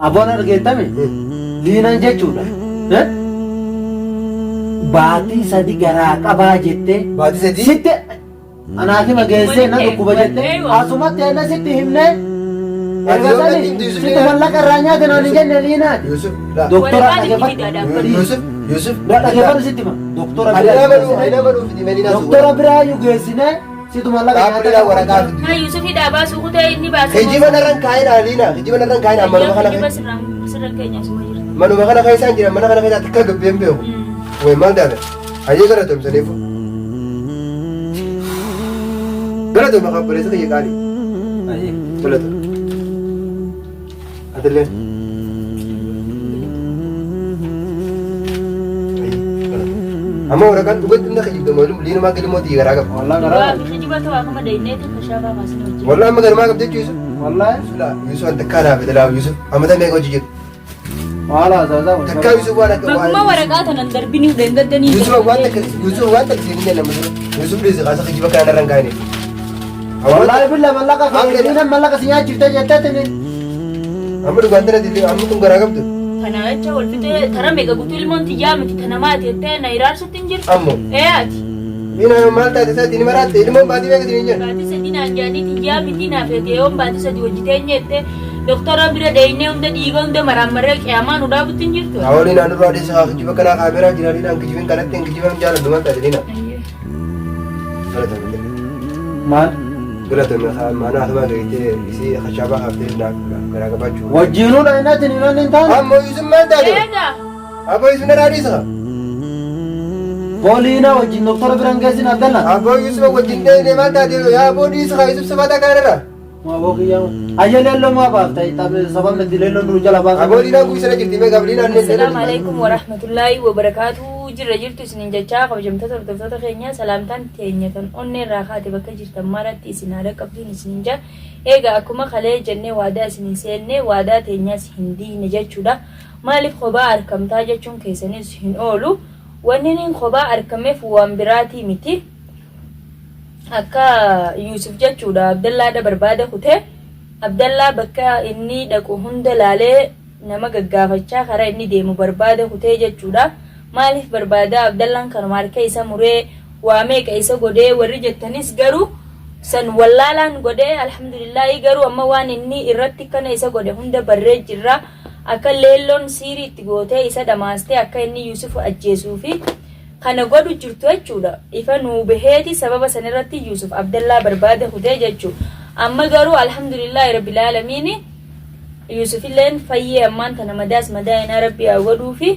Aboon argeettame liinan jechuudha. Eh? Baatii sadi garaa qabaa jettee Baatii sadii? sitti anaakima geessee na dhukkuba jettee asumatti ana sitti himnee Ati erga yoo sani gadi himte Yusuf sitti liinaa- mallaqa irraa nyaate naan hin jenne liinaati. Yusuf, laa. Doktora Waraqaan itti dhaggeeffadhu. fidaa dhaabbadhu. Yusuf, Yusuf. Dhaggeeffadhu sitti hima. Doktora Ani biraa nama dhufu, geessine. ani nama dhufu fidi Medinaa sun. Doktora biraa iyyuu geessine situ mallaqa Dhaabbilee nyaata. waraqaa fidi. Haa Yuusuf hidhaa baasuu kutee inni baasee. Kijiba narran kaa'in Aliina, kijiba narran kaa'in manuma kana Kijiba sirraan sirran keenya asuma jirti. manuma kana keessaan jira, mana kana keessaa takka gabbeen beeku. Way maal taate? Hayyee galatoom saniifu. Galatoom maqaa obboleessa kiyya qaalii. Galatoom. Atillee. Amma waraqaan dhugatti inni kijibda malu liinumaa gilmoo tiyya garaa qaba. Wallah garaa Dhugaa fi kijiba ta'u akkuma dayneeti kashaafaa kaasne hojjetu. Wallah amma garumaa qabdi jechuun Yusuf. Wallah Laa Yusuf an takkaa naa fedhe laa Yusuf amma tamee hojii jiru. Maal haasa'aa Takkaa Yusuf waan akka Bakkuma waraqaa tanan darbinii deengaddanii. Yusuf waan takka Yusuf waan takka siin jenna amma Yusuf dhiisi kaasa kijiba kana narran kaa'ine. Wallahi billa mallaqa kee liinan mallaqa si nyaachiftee jetteetini. Amma dhugaan tana dillee amma kun garaa qabdu. Kana jecha wal fixee tara meeqa guutuu ilmoon tiyyaa miti tana maati jettee na hiraarsutti hin jirtu. Ammoo. Ee ati. Liina maal taate isaatti ni maraatte ilmoon baatii meeqa siin jenna. Baatii sadii naan jaanii tiyyaa miti naaf jettee yoon baatii sadii hojjetee jettee doktora bira deeynee hunda dhiiga hunda maraammaree qiyaamaa nu dhaabutti hin jirtu. Awoliin aan irraa dhiisa haa kijiba kanaa kaameeraa jira liinaan kijibin kanatti hin kijiban jaaladhu maal taate liina. Galatoomi. Maal? Galatoomi maanaa hamaa gaitee isii kashaabaa haaftee naaf garaa qabaachuu. Wajjiinuu dhayinaatti ni manni hin taane. Ammoo Yusuf maal taate? Eegaa. Aboo Yusuf narraa dhiisa. Booliina wajjin doktora biran geessin Abdalla. Aboo Yusuf wajjin deemnee maal taate? Yaa aboo dhiisa haa Yusuf safataa kaanirra. Aboo kiyyaa. Ayya leelloo maa baafta sababni itti leelloon nu jala baafta. Aboo liinaan guyyisana jirti mee gaaf liinaan ne Assalaamu alaikum warahmatullaahi wabarakaatu jirra jirtu isinin jechaa kabajamtoota hordoftoota keenya salaamtaan teenya tan onnee irraa kaate bakka jirtan maratti isin haadha qabduun isinin jaa eega akkuma kalee jennee waadaa isinii seenne waadaa teenyas hin diine jechuudha maaliif kophaa arkamtaa jechuun keessanis hin oolu wanniniin kophaa arkameef waan biraatii miti akka Yuusuf jechuudha Abdallaadha barbaada kute Abdallaa bakka inni dhaqu hunda laalee nama gaggaafachaa karaa inni deemu barbaada kutee jechuudha maaliif barbaada Abdallaan kanuma harka isa muree waa meeqa isa godhee warri jettanis garuu san wallaalaan godhee alhamdulillaahi garuu amma waan inni irratti kana isa godhe hunda barree jirra akka leelloon siirii itti gootee isa dhamaastee akka inni Yuusuf ajjeesuu fi kana godhu jirtu jechuudha. Ifa nuu baheeti sababa sanirratti Yuusuf Abdallaa barbaada kutee jechu. Amma garuu alhamdulillaahi rabbil aalamiini Yuusufilleen fayyee ammaan tana madaas madaa'inaa rabbi haa godhuufi.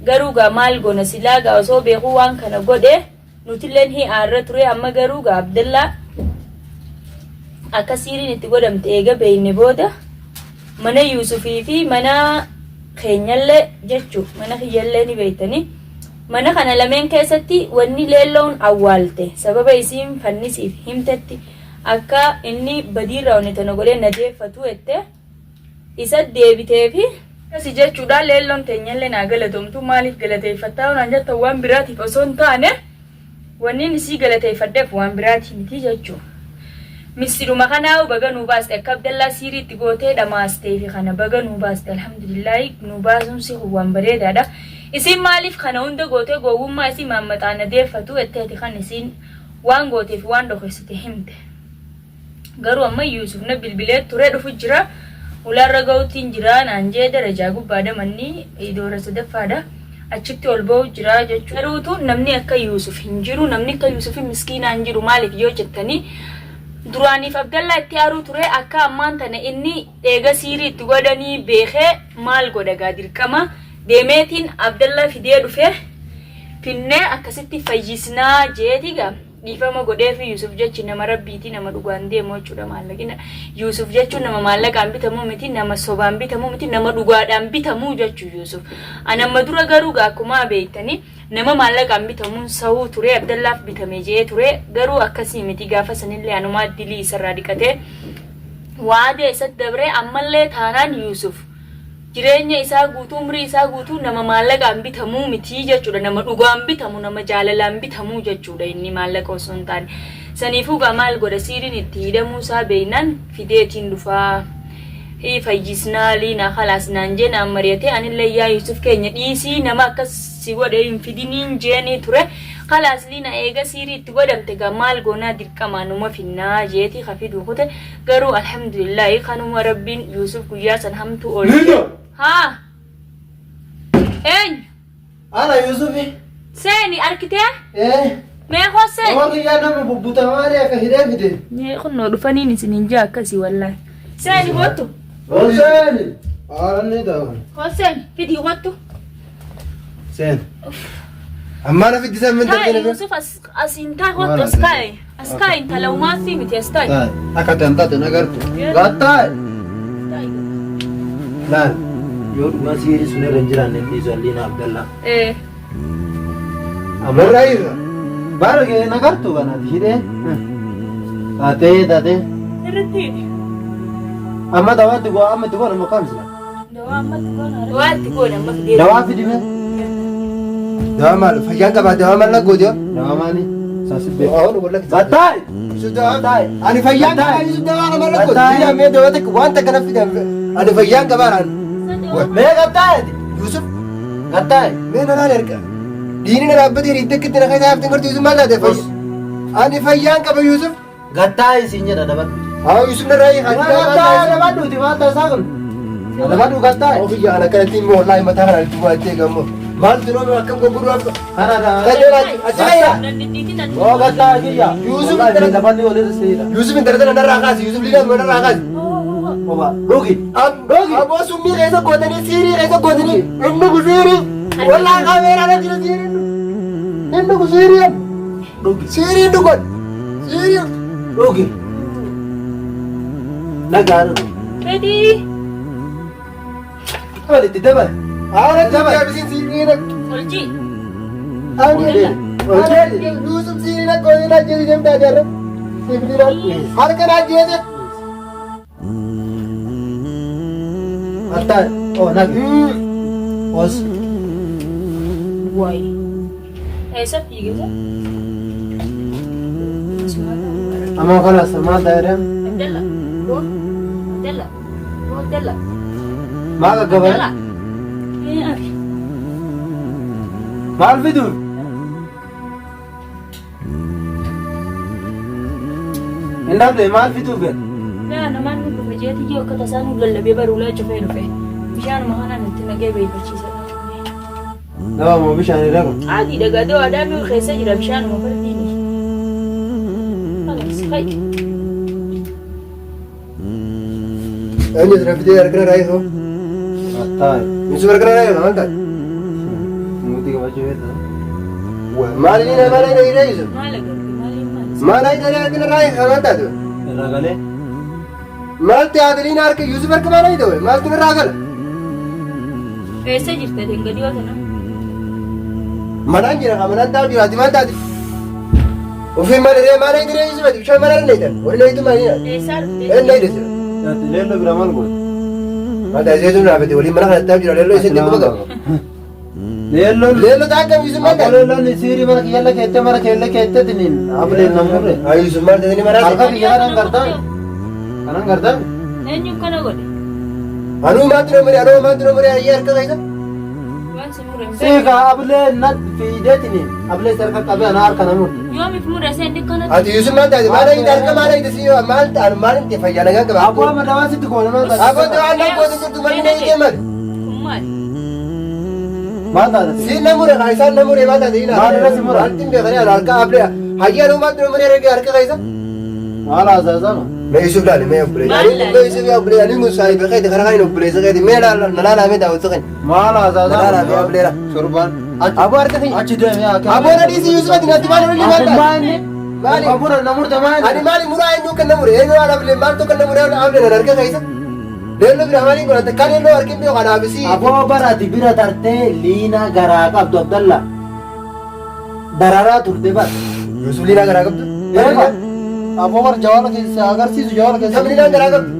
Garuu gaa maal goona silaa gaa osoo beekuu waan kana godhe nutilleen hi aarra ture amma garuu gaa Abdallaa akka siiriin itti godhamte eega beeyne booda mana Yuusufii fi mana keenyallee jechu mana kiyyallee ni beeytanii mana kana lameen keessatti wanni leelloon awwaalte sababa isiin fannisiif himtetti akka inni badiirraa wanni tana godhee na deeffatu jette isa deebiteefi akkasi jechuudha leelloon teenyallee naa galatoomtu maaliif galateeffattaa naan jettan waan biraatiif osoo hin taane Wannin isii galateeffadheef waan biraatii miti jechu. Misiruma kanaa'u baga nuu baaste akka Abdallaa siirii itti gootee dhamaasteefi kana baga nuu baaste alhamdulillaahi nuu baasuun si kun waan bareedaadha. Isiin maaliif kana hunda gootee gowwummaa isii maammaxaa na deeffatu jetteeti kan isiin waan gooteefi waan dhokeessite himte. Garuu amma Yuusuf na bilbilee ture dhufu jira. Ulaarra ga'uutiin jira naan jee darajaa gubbaadha manni doora sadaffaadha. Achitti ol ba'u jira jechuudha. Garuutu namni akka Yuusuf hin jiru namni akka Yuusuf miskiinaa hin jiru maaliif yoo jettanii duraaniif Abdallaa itti aaruu ture akka ammaan tana inni eega siirii itti godhanii beekee maal godha gaa dirqama deemeetiin Abdallaa fidee dhufee finnee akkasitti fayyisnaa jeeti gaa. Dhiifama godheefi Yusuf jechi nama rabbiiti nama dhugaan deemu jechuudha maallaqina Yusuf jechuun nama maallaqaan bitamuu miti nama sobaan bitamuu miti nama dhugaadhaan bitamuu jechuu Yusuf an amma dura garuu gaa akkumaa beektanii nama maallaqaan bitamuun sahuu ture Abdallaaf bitame jee ture garuu akkasii miti gaafa sanillee anumaa dilii isarraa dhiqatee waadee isatti dabree ammallee taanaan Yusuf Jireenya isaa guutuu umrii isaa guutuu nama maallaqaan bitamuu miti jechuudha. Nama dhugaan bitamu, nama jaalalaan bitamuu jechuudha inni maallaqa osoo hin taane. Saniifuu gaa maal godha siiriin itti hidhamuu isaa beeknaan fideetiin dhufaa. Hii fayyisnaa Liinaa kalaas naan jee naan mariyatee anillee yaa Yuusuf keenya dhiisii nama akkas si godhe hin fidiniin jeenii ture. Kalaas Liina eega siirii itti godhamte gaa maal goonaa dirqamaa numa finnaa jeetii ka fiduu kute. Garuu alhamdulillaahi kanuma Rabbiin Yuusuf guyyaa san hamtuu oolche. Liina! Haa! Eenyu? Ana Yuusufi. Seeni arkitee? Eh. Mee koo seeni. Nama kiyyaa nama bubbutamaa akka hidhee fide. Mee kunnoo dhufaniin isin hin jaa akkasii wallaahi. Seeni kottu. Ol seeni. Aanni ta'u. Koo seeni fidii kottu. Seen. Ammaa na fiddisan min Taa'i tattee Yusuf as asiin taa'i kottu as kaa'i. As kaa'i intala umaasii miti as taa'i. Taa'i. Akka ta'an taate nagartu. Gattaa'i. Taa'i. Laal. Yoo dhugaa sihirii sun irra hin jiraanne dhiisu Alliina Abdallaa. Eh. Warra irra. Baara kee nagartu kanaati hidhee. Taatee taatee. Irratti hidhi. Amma dawaatti go'a amma itti goona amma kaamsila. Dawaa ammatti goona. Dawaa itti goona amma fidee. Dawaa fidime. Dawaa maal fayyaan qabaa dawaa maal laggoo jira. Dawaa maali? Saasibbee. Awwaal walla Gattaa'i. Yusuf dawaa Gattaa'i. Ani fayyaan qabaa Yusuf dawaa maal laggoo Gattaa'i. jira. Mee dawaa takka waan takka na fidan ani fayyaan qabaa naan. Mee gattaa'i. Yusuf Gattaa'i. mee na laal erga. Diini na dhaabbatee riidda kitti na keessa hafte gartuu Yusuf maal taate fayya. Ani fayyaan qaba Yusuf. Gattaa'i siin jedha dabadhu. Haa Yusuf narraa hiikaa. Gattaa'i dabadhuuti maal taasisaa kun? Dabadhu gattaa'i. Ofiyyaa ana kanatti immoo wallaahi mataa kana itti bu'attee gammoo. Maal duroo akkam gurguruu akka. Kana Qajeelaa achi kayyaa. Oo gattaa'i kiyya. Yusuf Wallaahi lafanni walirra siidha. Yusuf intala tana narraa kaasi Yusuf liinaa tuma narraa kaasi. Oba dhugi. Dhugi. Aboo summii keessa gootanii siirii keessa gootanii inni kun siirii. Wallaahi kaameeraa irra jira siiriin. Inni kun siirii. Dhugi. Siirii dhugon. Siirii. Dhugi. Nagaa dhugi. Fedii. Dabali itti dabali. Haala jabisiin siirii naq. Olji. Ani Yusuf siirii naq gootanii na ajjeese deemtaa jarra. Sibiila harka na ajjeese. Gattaa'i. Oo nagi. Os. Wayi. Eessa fiigisa? Amma kalas maal ta'eera? Abdalla. Abdalla. Abdalla. Maal gaggabaa? Abdalla. Ee ari. Maal fiduuf? Hin dhabde maal fiduuf gad? Yaa namaan nu dhufe jeeti yoo akka tasaa nu lallabee baruulaa cufee dhufe. Bishaanuma kanaan itti naqee beekachiisa. Nama moo bishaan irra kun? Adii dhagaa dawaadhaa nu keessa jira bishaanuma fardiini. Kalas hayi. Eenyu jira fidee harka narraa hiikoo? Gattaa'i. Yusuf harka narraa hiikoo maal taate? Nuti qabachuu feeta. Maal inni maal inni hidhee Yusuf? Maal agarti maaliin maal? Maal inni harka narraa hiikoo maal taate? Irraa galee. Maal ta'e liina harka Yusuf harka maal hiite maaltu narraa gala? Eessa jirta dengadi yoo tana? Manaan jira ka manaan taa'u jira ati maal taate? Ofii maal hiree maal hiree Yusuf ati bishaan maal harna hiitan? Warri leeyitu maal hiitan? Eessaa dhufte? Een leeyite sira. Leelloo bira maal goote? Maal taate seetu naafete waliin mana kana taa'u jira leelloo isitti quba qaba. Leelloon. Leelloo ta'a akkam Yusuf maal taate? Leelloon siirii mana kiyyalla keettee mana keelle keettee tiniin ableen namurre. Haa Yusuf maal taate ni maraate? Harka kiyya kanan gartaan. Kanan gartaan. Eenyu kana godhe? Anuu maaltu na muree anuu maaltu na muree ayyee harka keessa? Waan si mure hin beeku. Siika ablee nat fiidee tiniin ablee sarka qabee ana harka namurre. Yoomiif mure seenni kanatti? Ati Yusuf maal taate maal hiite harka maal hiite si maal ta'an maal hiite fayyaa nagaa qaba. Aboo amma dawaa sitti goone maal taate? Aboo dawaa nan goote jirtu manni na hiite maal? Kun maali? Maal taate? Si na mure kaa isaan na mure maal taate hina? Maal irra si mura? Maaltu hin beekanii ala harka ablee hayyee anuu maaltu na muree harka keessa? Maal haasaasaa? Mee Yusuf laali mee obboleessa. Maal Ani laali? mee Yusuf yaa obboleessa ani kun saahiba keeti karaa kan obboleessa keeti mee laala na laalaa mee daawwatu kan. Maal haasaasaa? Maal haasaasaa ableera? Sorbaan. Aboo harka kiyya. Achi deemi haa Aboo na dhiisi Yusuf ati natti maal olli maal taate? Maali? Maali? Aboo namurte maali? Ani maali muraa eenyu kan na mure eenyu haala ablee maaltu kan na mure ablee na harka keessa? Leelloo bira maaliin godhate kan leelloo harki hin beeku kanaaf isii. Aboo barati bira tartee liina garaa qabdu Abdalla. Dararaa turte bar. Yusuf liinaa garaa qabdu? Eeba. Aboo bar jawaala keessa agarsiisu jawaala keessa. Tam liinaan garaa qabdu?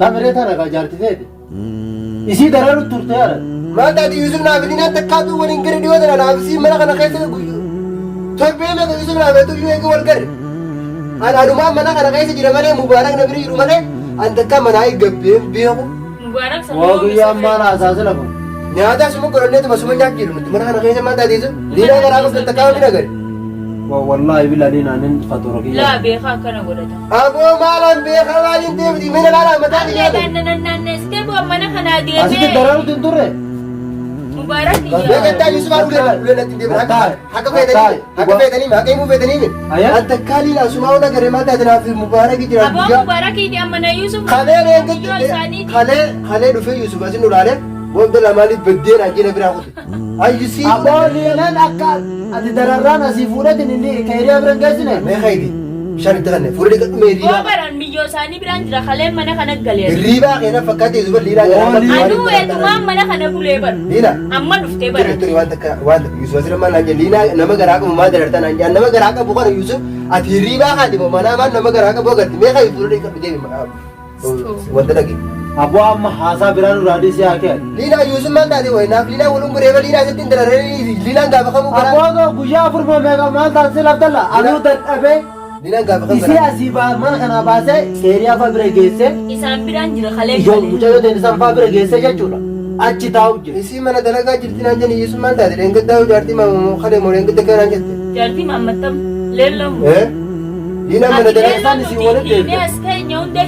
Tamiree tana kaa jaarti feete. Isii dararu turte yaada. Maal taate Yusuf naaf liinaan takkaatu waliin gara dhiyoo tana naaf isii mana kana keessa guyyu. Torbee meeqa Yusuf naaf eetu iyyuu eegi wal garre. Ani anumaan mana kana keessa jira malee Mubaarak na bira jiru malee An takka manaa gabbeen beeku. Mubaarak sana Waa guyyaa maal haasaa lafa. Nyaata suma godhanneetuma suma nyaat jiru nuti mana kana keessa maal taateessu liinaa garaa qabdu takkaa waan nagare. Wallaahi billaa liinaan hin faxoora Laa kiyya. beekaa akkana godhata. Aboo maalaan beekaa maaliin deemti mina laalaa mataa Allee kiyyaata. naannaanneessitee bu'a mana kanaa Asitti deemee. dararuutu hin turre. Mubaarak iyyaa. Beekantaa Yusuf haa ulee ulee natti deeman akka feetanii akka feetanii akka himuu feetanii an takkaa liinaa sumaa ola garee maal taate naaf mubaarak jira Aboo guyyaa. Mubaarakiiti amma na Yusuf. Kalee Biyyoo isaaniiti. kalee kalee dhufee Yusuf asin ulaalee booda lamaaniif baddeen ajjeena biraa kute. Ayyusii. Aboo liinaan akka ati dararraan asii fuudhatin inni keeriyaa bira hin geessine. Mee haydi bishaan itti kanne fuula dhiqadhu mee Boo riibaa. baran biyyoo isaanii biraan jira kaleen mana kana galee. Riibaa keena fakkaatee Yusuf liinaa garaa qabdu. Anuu eetumaan mana kana bulee bara. Liinaa. Amma dhuftee Turi bara. turi waan takka waan takka Yusuf asirra maal naan jedhe liinaa nama garaa qabu maal darartaa naan jedhe nama garaa qabu kana Yusuf ati riibaa kaati moo manaa maal nama garaa qabu agarti mee haydi fuula dhiqadhu deemi wanta dhage. Aboo amma haasaa biraan irraa dhiisee haa kee. Liinaa Yusuf maal taate wayi naaf liinaa walum gureeba liinaa asitti hin dararee liinaan gaafa kamuu garaa. Aboo guyyaa afur moo meeqa maal taasisee laftalla anuu dadhabee Liinaan gaafa kamuu isii garaa. asii mana kanaa baasee keeriyaa fa'aa bira geessee Isaan biraan jira kaleen ijoo galee. mucayyoo ta'e isaan fa'aa bira geessee jechuudha. Achi taa'u jira. Isii mana dalagaa jirti naan jedhe Yusuf maal taate dheengaddaa jaartii maamu kalee moo dheengadda kana naan jette. Jaartii maammattam leelloon. Eh? Liinaan mana Ati dalagaa. leelloon isii nuti walitti hiinee deebite. as keenya hunda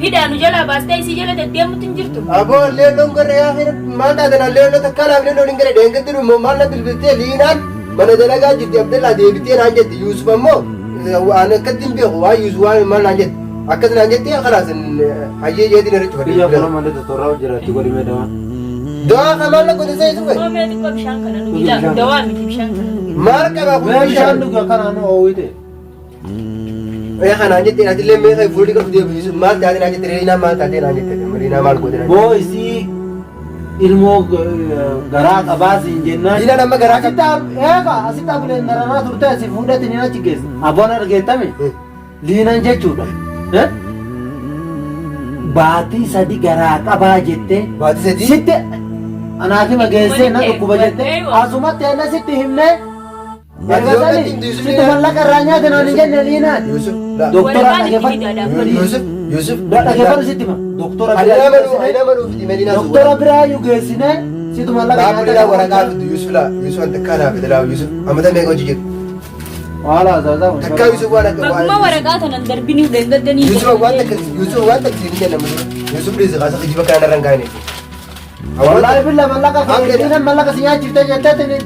hidhaanu jalaa baastee isii jala deddeemutti hin jirtu. Aboo leelloon garee yaa hira maal taate naan leelloo takkaa naaf leelloon hin garee dheengaddi dhummoo maal na bilbiltee liinaan mana dalagaa jirti Abdallaa deebitee naan jette Yusuf ammoo waan akkatti hin beeku waan Yusuf waan maal naan jette akkas naan jette khalaas hayyee jeetiin irra Biyya cufadhe. kana malee totorraa jira itti godhimee dawaa. Dawaa kan maal na godhe Yusuf Koomee xiqqoo bishaan kana dhugi. Dhugi bishaan. Dawaa miti bishaan kana dhugi. maal qabaa kun Mee bishaan bishaan dhuga kanaan oowwite. Ee kanaan jette atillee mee kan fuulli qabu deebi Yusuf maal taate naan jette liinaan maal taate naan jette liinaa maal goote naan jette. Boo isii ilmoo garaa qabaa siin jennaan. Liinaan amma garaa qabdi. Eega asitti abuleen dararaa turte asii fuudhatti ni achi geesse. Aboon argeettame liinan jechuudha. Baatii sadi garaa qabaa jettee. Baatii sadii? Sitti anaafima geessee na dhukkuba jettee asumatti enna sitti himnee. Ati yoo natti himte Yusuf Sitti mallaqa irraa nyaate naan hin jenne liinaati. Yusuf laa. Doktora Waraqaan itti dhageeffadhu. fidaadha. Yusuf Yusuf Dhageeffadhu sitti hima. Doktora Ani biraa nama nu ani nama nuuf fidi Medina Doktora biraa iyyuu geessine situ mallaqa Laa laa waraqaa fiddu Yusuf laa Yusuf an takkaa naa fide laa Yusuf amata meeqa hojii jedhu Haala haasaasaa kun. takkaa Yusuf waan akka Baguma waraqaa tanan darbinii dheengaddanii. Yusuf waan takka Yusuf waan takka siin jenna mutu Yusuf dhiisi kaasa kijiba kana narran kaane Wallaahi billa mallaqa Amma kee liinan mallaqa si nyaachifte jetteetti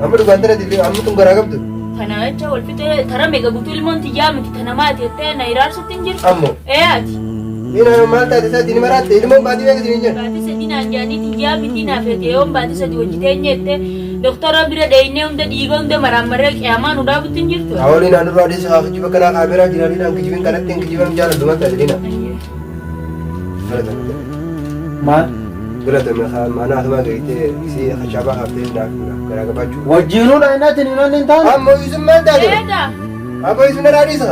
amma dhugaan tana dillee amma tun garaa qabdu Kana jecha wal fixee tara meeqa guutuu ilmoon tiyyaa miti tana maati jettee na hiraarsutti hin jirtu. ammoo Ee ati. Liina maal taate isaatti ni maraatte ilmoon baatii meeqa siin jenna Baatii sadii naan jedhanii tiyyaa miti naaf jettee yoon baatii sadii hojjetee jettee doktora bira dheeynee hunda dhiiga hunda maraammarree qiyaamaa nu dhaabutti hin jirtu. Awoliin aan irraa dhiisi haa kijiba kanaa kaameeraa jira liinaan kijibin kanatti hin kijiban jaaladhu maal taate liina Maal? Galatame maanaa asumaa gahitee isii hashaabaa haaftee naaf garaa qabaachuu. Wajjiinuu dhaynaatiin hin hin taane. Ammoo Yusuf maal taate? Eega. Abboo Yusuf narraa dhiisa.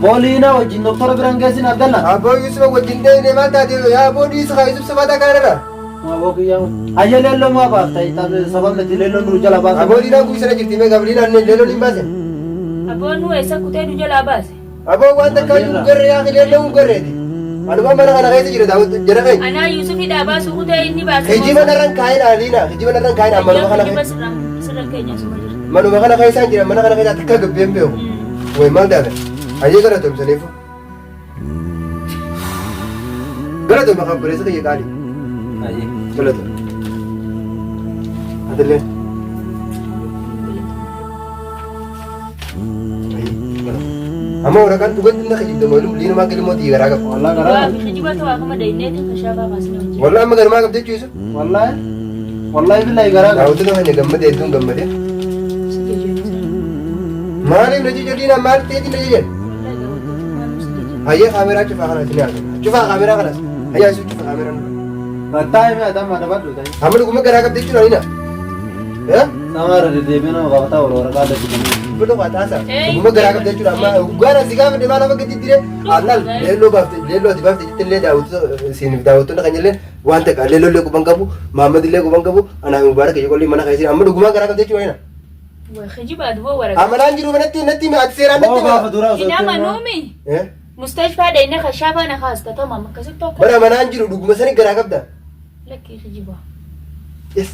Booliina wajjin doktora biraan geessin Abdalla. Abboo Yusuf wajjin deemnee maal taate? Yaa abboo dhiisa haa Yusuf safataa kaanarra. Aboo kiyyaa. Ayya leelloo maa baafta? Sababni itti leelloon nu jala baafta. Abboo liinaan kuusana jirti mee gaaf liinaan leelloon hin baase. Abboon nu eessa kutee nu jalaa baase? Abboo waan takka iyyuu garree yaa leelloo hin garreeti. Anuma mana kana keessa jira daawwatu jara keenya. Anaa Yuusufii dhaabaa sukutee inni baase. Kijiba narran kaa'in liinaa kijiba narran kaa'in manuma kana Kijiba sirra keenya suma jirti. manuma kana keessaan jira mana kana keessa takka gabbeen beeku. Way maal taate? Ayyee gara tomsaniifu. Gara tolma kan bareessa kiyya qaali. Galata. Atillee. Amma waraqaan dhugatti na kijibde moo liinumaa gilmoo xiyya garaa qaba. Wallah garaa. Waa kijiba ta'uu akkuma dayneetiin kashaafaa baasnee hojjetu. Wallah amma garumaa qabdi jechuusu. Wallahi. Wallahi billahi garaa qaba. Daawwattoota keenya gammade hedduun gammade. Si jechuudha. Maaliif na jijjiirri liinaa maal ta'eeti na jijjiirri? Hayyee kaameraa cufaa kanas ni haasofna. Cufaa kaameraa kanas. Hayyaa isu cufaa kaameraa nurra. Battaa himee atamma dabadhu ta'e. Amma dhuguma garaa qabdi jechuudha liinaa. Eh? Sama irra deddeebiin nama gaafataa oolu waraqaa adda bitanii. Godho waa taasa. Dhuguma garaa qabdi jechuudha. Amma dhugaan asii gaafa deemaa lafa gadi dire allaal leelloo baafte leelloo ati baafte jettee illee daawwattoota siiniif daawwattoota kan illee waan takka leelloo illee quban qabu Mahammad illee quban qabu anaa Mubaarak ijoollee mana keessa amma dhugumaan garaa qabdi jechuudha liinaa. Kijiba aduboo waraqaa. Amalaan jiru manatti natti hime ati seeraan natti Boo hime. gaafa duraa osoo Hin itti himaa. amanuumi. Eh? Mustashfaa dhayne kashaafaa na kaasta tamam akkasitti tokko. Bara manaan jiru dhuguma sani garaa qabda. Lakkii kijiba. Yes.